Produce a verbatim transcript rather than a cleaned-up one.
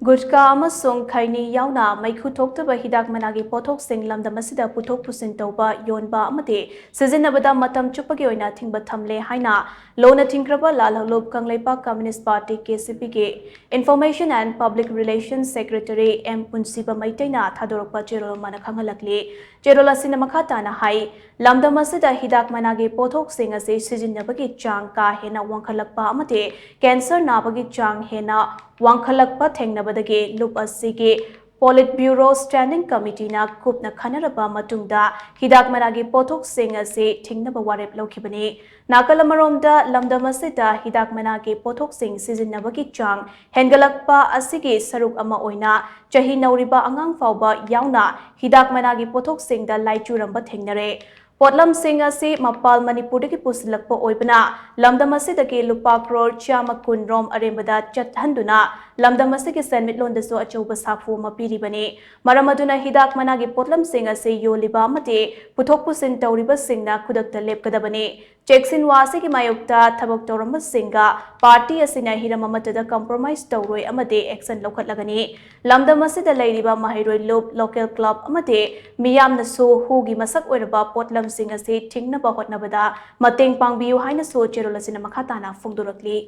ꯒꯨꯠꯀꯥ ꯑꯃꯁꯨꯡ ꯈꯩꯅꯤ ꯌꯥꯎꯅ ꯃꯩꯈꯨ ꯊꯣꯛꯇꯕ ꯍꯤꯗꯥꯛ ꯃꯅꯥꯒꯤ ꯄꯣꯠꯊꯣꯛꯁꯤꯡ ꯂꯝꯗꯝ ꯑꯁꯤꯗ ꯄꯨꯊꯣꯛ ꯄꯨꯁꯤꯟ ꯇꯧꯕ, ꯌꯣꯟꯕ ꯑꯃꯗꯤ ꯁꯤꯖꯤꯟꯅꯕꯗ ꯃꯇꯝ ꯆꯨꯞꯄꯒꯤ ꯑꯣꯏꯅ ꯊꯤꯡꯕ ꯊꯝꯂꯦ ꯍꯥꯏꯅ ꯂꯣꯅ ꯊꯤꯡꯈ꯭ꯔꯕ ꯂꯥꯜꯍꯧꯂꯨꯞ Kangleipak Communist Party, K C P, ꯒꯤ Information and Public Relations Secretary M ꯄꯨꯟꯁꯤꯕ ꯃꯩꯇꯩꯅ ꯊꯥꯗꯣꯔꯛꯄ ꯆꯦꯔꯣꯜ ꯑꯃꯅ ꯈꯪꯍꯜꯂꯛꯂꯤ꯫ ꯆꯦꯔꯣꯜ ꯑꯁꯤꯅ ꯃꯈꯥ ꯇꯥꯅ ꯍꯥꯏ, ꯂꯝꯗꯝ ꯑꯁꯤꯗ ꯍꯤꯗꯥꯛ ꯃꯅꯥꯒꯤ ꯄꯣꯠꯊꯣꯛꯁꯤꯡ ꯑꯁꯤ ꯁꯤꯖꯤꯟꯅꯕꯒꯤ ꯆꯥꯡ ꯀꯥ ꯍꯦꯟꯅ ꯋꯥꯡꯈꯠꯂꯛꯄ ꯑꯃꯗꯤ cancer ꯅꯥꯕꯒꯤ ꯆꯥꯡ ꯍꯦꯟꯅ ꯋꯥꯡꯈꯠꯂꯛꯄ ꯊꯦꯡꯅꯕꯗꯒꯤ ꯂꯨꯞ ꯑꯁꯤꯒꯤ Politburo Standing Committeeꯅ ꯀꯨꯞꯅ ꯈꯟꯅꯔꯕ ꯃꯇꯨꯡꯗ ꯍꯤꯗꯥꯛ ꯃꯅꯥꯒꯤ ꯄꯣꯠꯊꯣꯛꯁꯤꯡ ꯑꯁꯤ ꯊꯤꯡꯅꯕ ꯋꯥꯔꯦꯞ ꯂꯧꯈꯤꯕꯅꯤ꯫ ꯅꯥꯀꯜ ꯑꯃꯔꯣꯝꯗ, ꯂꯝꯗꯝ ꯑꯁꯤꯗ ꯍꯤꯗꯥꯛ ꯃꯅꯥꯒꯤ ꯄꯣꯠꯊꯣꯛꯁꯤꯡ ꯁꯤꯖꯤꯟꯅꯕꯒꯤ ꯆꯥꯡ ꯍꯦꯟꯒꯠꯂꯛꯄ ꯑꯁꯤꯒꯤ ꯁꯔꯨꯛ ꯑꯃ ꯑꯣꯏꯅ ꯆꯍꯤ ꯅꯧꯔꯤꯕ ꯑꯉꯥꯡ ꯐꯥꯎꯕ ꯌꯥꯎꯅ ꯍꯤꯗꯥꯛ ꯃꯅꯥꯒꯤ ꯄꯣꯠꯊꯣꯛꯁꯤꯡꯗ ꯂꯥꯏꯆꯨꯔꯝꯕ ꯊꯦꯡꯅꯔꯦ꯫ ꯄꯣꯠꯂꯝꯁꯤꯡ ꯑꯁꯤ ꯃꯄꯥꯜ ꯃꯅꯤꯄꯨꯔꯗꯒꯤ ꯄꯨꯁꯤꯜꯂꯛꯄ ꯑꯣꯏꯕꯅ ꯂꯝꯗꯝ ꯑꯁꯤꯗꯒꯤ ꯂꯨꯄꯥ ꯀ꯭ꯔꯣꯔ ꯆꯥꯝꯃ ꯀꯨꯟ ꯔꯣꯝ ꯑꯔꯦꯝꯕꯗ ꯆꯠꯍꯟꯗꯨꯅ ꯂꯝꯗꯝ ꯑꯁꯤꯒꯤ ꯁꯦꯟꯃꯤꯠꯂꯣꯟꯗꯁꯨ ꯑꯆꯧꯕ ꯁꯥꯐꯨ ꯑꯃ ꯄꯤꯔꯤꯕꯅꯤ꯫ ꯃꯔꯝ ꯑꯗꯨꯅ ꯍꯤꯗꯥꯛ ꯃꯅꯥꯒꯤ ꯄꯣꯠꯂꯝꯁꯤꯡ ꯑꯁꯤ ꯌꯣꯜꯂꯤꯕ ꯑꯃꯗꯤ ꯄꯨꯊꯣꯛ ꯄꯨꯁꯤꯟ ꯇꯧꯔꯤꯕꯁꯤꯡꯅ ꯈꯨꯗꯛꯇ ꯂꯦꯞꯀꯗꯕꯅꯤ꯫ ꯆꯦꯛꯁꯤꯟꯋꯥ ꯑꯁꯤꯒꯤ ꯃꯥꯌꯣꯛꯇ ꯊꯕꯛ ꯇꯧꯔꯝꯕꯁꯤꯡꯒ party ꯑꯁꯤꯅ ꯍꯤꯔꯝ ꯑꯃꯠꯇꯗ compromise ꯇꯧꯔꯣꯏ ꯑꯃꯗꯤ action ꯂꯧꯈꯠꯂꯒꯅꯤ꯫ ꯂꯝꯗꯝ ꯑꯁꯤꯗ ꯂꯩꯔꯤꯕ ꯃꯍꯩꯔꯣꯏ ꯂꯨꯞ, local club ꯑꯃꯗꯤ ꯃꯤꯌꯥꯝꯅꯁꯨ ꯍꯨꯒꯤ ꯃꯁꯛ ꯑꯣꯏꯔꯕ ꯄꯣꯠꯂꯝꯁꯤꯡ ꯑꯁꯤ ꯊꯤꯡꯅꯕ ꯍꯣꯠꯅꯕꯗ ꯃꯇꯦꯡ ꯄꯥꯡꯕꯤꯌꯨ ꯍꯥꯏꯅꯁꯨ ꯆꯦꯔꯣꯜ ꯑꯁꯤꯅ ꯃꯈꯥ ꯇꯥꯅ ꯐꯣꯡꯗꯣꯔꯛꯂꯤ꯫